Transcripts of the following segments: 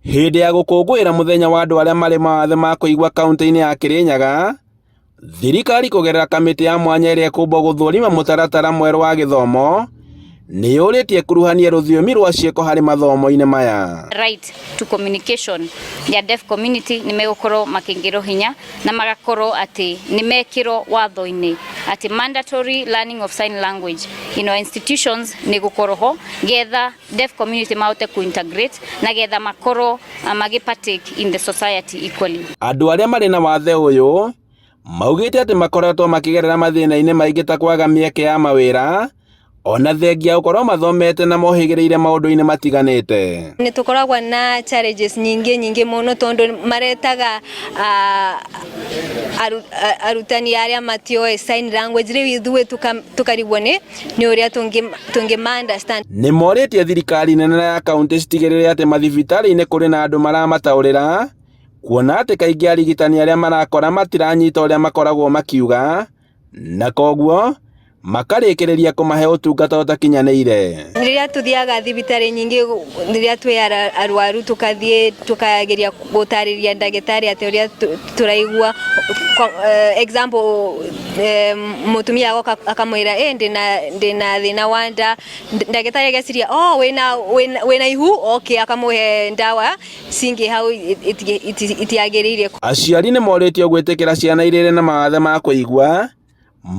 Hĩndĩ ya gũkũngũĩra mũthenya wa andũ arĩa marĩ mawathe ma kũigua kaunti-inĩ ya Kirinyaga, thirikari kũgerera kamĩtĩ ya mwanya ĩrĩa ĩkũmbwo gũthũrima mũtaratara mwerũ wa gĩthomo nĩ yũrĩtie kuruhania rũthiomi rwa ciĩko harĩ mathomo-inĩ maya. Right to communication ya deaf community nĩ megũkorwo makĩingĩrwo hinya na magakorwo atĩ nĩ mekĩrwo watho-inĩ atĩ mandatory learning of sign language in our institutions nĩ gũkorwo ho getha deaf community mahote ku integrate na getha makorwo magĩ partake in the society equally. Andũ arĩa marĩ na wathe ũyũ maugĩte atĩ makoretwo makĩgerera mathĩna-inĩ maingĩ ta kwaga mĩeke ya mawĩra ona thengia gũkorwo mathomete na mohĩgĩrĩire maũndũ-inĩ matiganĩte. Nĩ tũkoragwo na challenges nyingĩ nyingĩ mũno tondũ maretaga arutani arĩa matioĩ sign language, rĩu ithuĩ tũkarigwo nĩ ũrĩa tũngĩ understand. Nĩ morĩtie thirikari nene na ya kaunti citigĩrĩre atĩ mathibitarĩ-inĩ kũrĩ na andũ maramataũrĩra, kuona atĩ kaingĩ arigitani arĩa marakora matiranyita ũrĩa makoragwo makiuga, na koguo makarĩkĩrĩria kũmahe ũtungata ũtakinyanĩire. Rĩrĩa tũthiaga thibitarĩ nyingĩ, rĩrĩa twĩ arwaru, tũkathiĩ tũkageria gũtarĩria ndagĩtarĩ atĩ ũrĩa tũraigua. Example, mũtumia agoka akamwĩra ĩ ndĩna thĩna wa nda, ndagĩtarĩ ageciria, "Oh, wĩna ihu," okay, akamũhe ndawa cingĩ hau itiagĩrĩire. Aciari nĩ morĩtio gwĩtĩkĩra ciana iria irĩ na mawathe ma kũigua,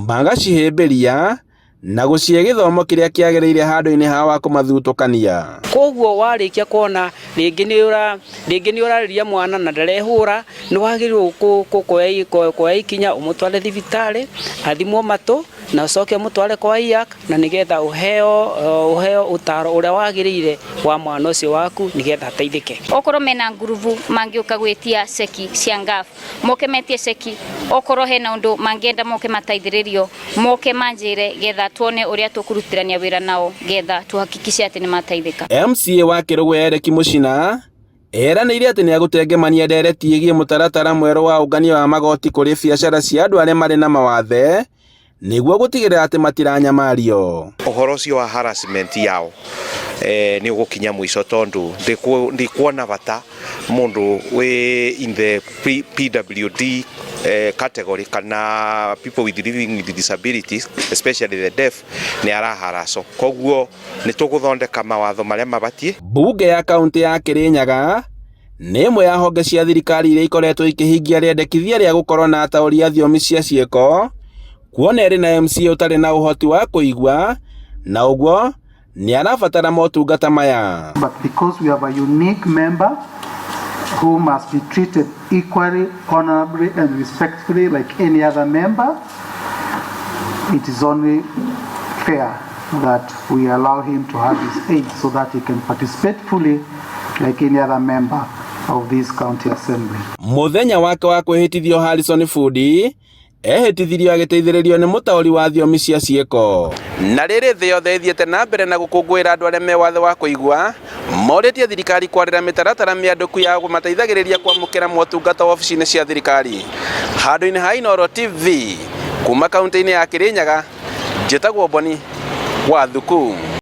magacihĩmbĩria na gũcihe gĩthomo kĩrĩa kĩagĩrĩire handũ-inĩ ha wa kũmathutũkania. Koguo warĩkia kuona rĩngĩ nĩ ũrarĩria mwana na ndarehũra, nĩ wagĩrĩirwo kuoya ikinya ũmũtware thibitarĩ athimwo matũ na ũcoke ũmũtware kwa IAC na nĩgetha ũheo ũtaro ũrĩa wagĩrĩire wa mwana ũcio waku nĩgetha ateithĩke. Okorwo mena ngurubu mangĩũka gwĩtia ceki cia NGAAF, moke metie ceki. Okorwo hena ũndũ mangĩenda moke mateithĩrĩrio, moke manjĩre getha tuone ũrĩa tũkũrutithania wĩra nao getha tuhakikishe atĩ nĩ mateithĩka. MCA wa Kĩrũgũ Eric Mũcina eranĩire atĩ nĩ egũtengemania ndereti ĩgiĩ mũtaratara mwerũ wa ũngania wa magoti kũrĩ biacara cia andũ arĩa marĩ na mawathe nĩguo gũtigĩrĩra atĩ matiranyamario. Ũhoro ũcio wa harassment yao nĩ ũgũkinya mũico tondũ ndikuona bata mũndũ wĩ in the PWD category kana people with living with disabilities, especially the deaf, nĩ araharaco. Koguo nĩ tũgũthondeka mawatho marĩa mabatiĩ. Mbunge ya kaunti ya Kirinyaga nĩ ĩmwe ya honge cia thirikari iria ikoretwo ikĩhingia rĩendekithia rĩa gũkorwo na ataũri a thiomi cia ciĩko, kuona ĩrĩ na MCA ũtarĩ na ũhoti wa kũigua na ũguo nĩ arabatara motungata maya. But because we have a unique member who must be treated equally, honorably and respectfully like any other member, it is only fair that we allow him to have his aid so that he can participate fully like any other member of this county assembly. Mũthenya wake wa kwĩhĩtithio, Harrison Fundi ehĩtithirio agĩteithĩrĩrio nĩ mũtaũri wa thiomi cia ciĩko. Na rĩrĩ thĩ yothe ĩthiĩte na mbere na gũkũngũĩra andũ arĩa me wathe wa kũigua, morĩtie thirikari kwarĩra mĩtaratara mĩandũku ya kũmateithagĩrĩria kwamũkĩra motungata wabici-inĩ cia thirikari. Handũ-inĩ ha Inooro TV kuma kaunti-inĩ ya Kirinyaga, njĩtagwo Boni wa Thuku.